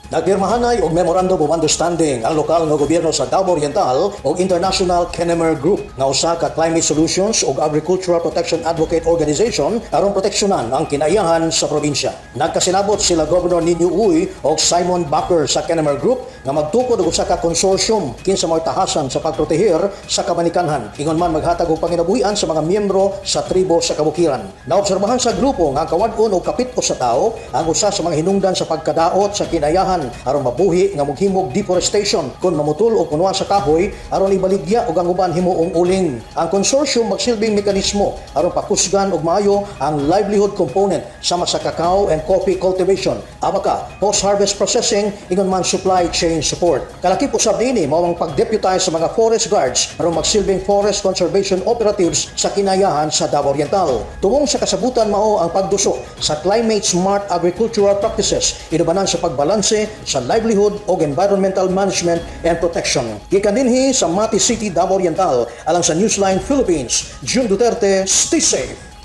Nagpirmahanay og Memorandum of Understanding ang lokal nga gobyerno sa Davao Oriental ug International Kennemer Group nga usa ka climate solutions ug agricultural protection advocate organization aron proteksyonan ang kinaiyahan sa probinsya. Nagkasinabot sila Governor Niño Uy ug Simon Bakker sa Kennemer Group nga magtukod og usa ka consortium kinsa mo'y tahasan sa pagprotehir sa kabanikanhan, ingon man maghatag og panginabuhian sa mga miyembro sa tribo sa kabukiran. Naobserbahan sa grupo nga ang kawad-on og kapit-o sa tao ang usa sa mga hinungdan sa pagkadaot sa kinaiyahan aron mabuhi nga moghimog deforestation kon mamutol og punuan sa kahoy aron ibaligya og ang uban himuong uling. Ang consortium magsilbing mekanismo aron pakusgan og maayo ang livelihood component sama sa cacao and coffee cultivation, abaka, post-harvest processing, ingon man supply chain support. Kalakip usab niini mao ang pag-deputize sa mga forest guards aron magsilbing forest conservation operatives sa kinaiyahan sa Davao Oriental. Tumong sa kasabutan mao ang pagduso sa climate smart agricultural practices inubanan sa pagbalanse sa livelihood o environmental management and protection. Gikan dinhi sa Mati City, Davao Oriental, alang sa Newsline Philippines, June Duterte, stay safe.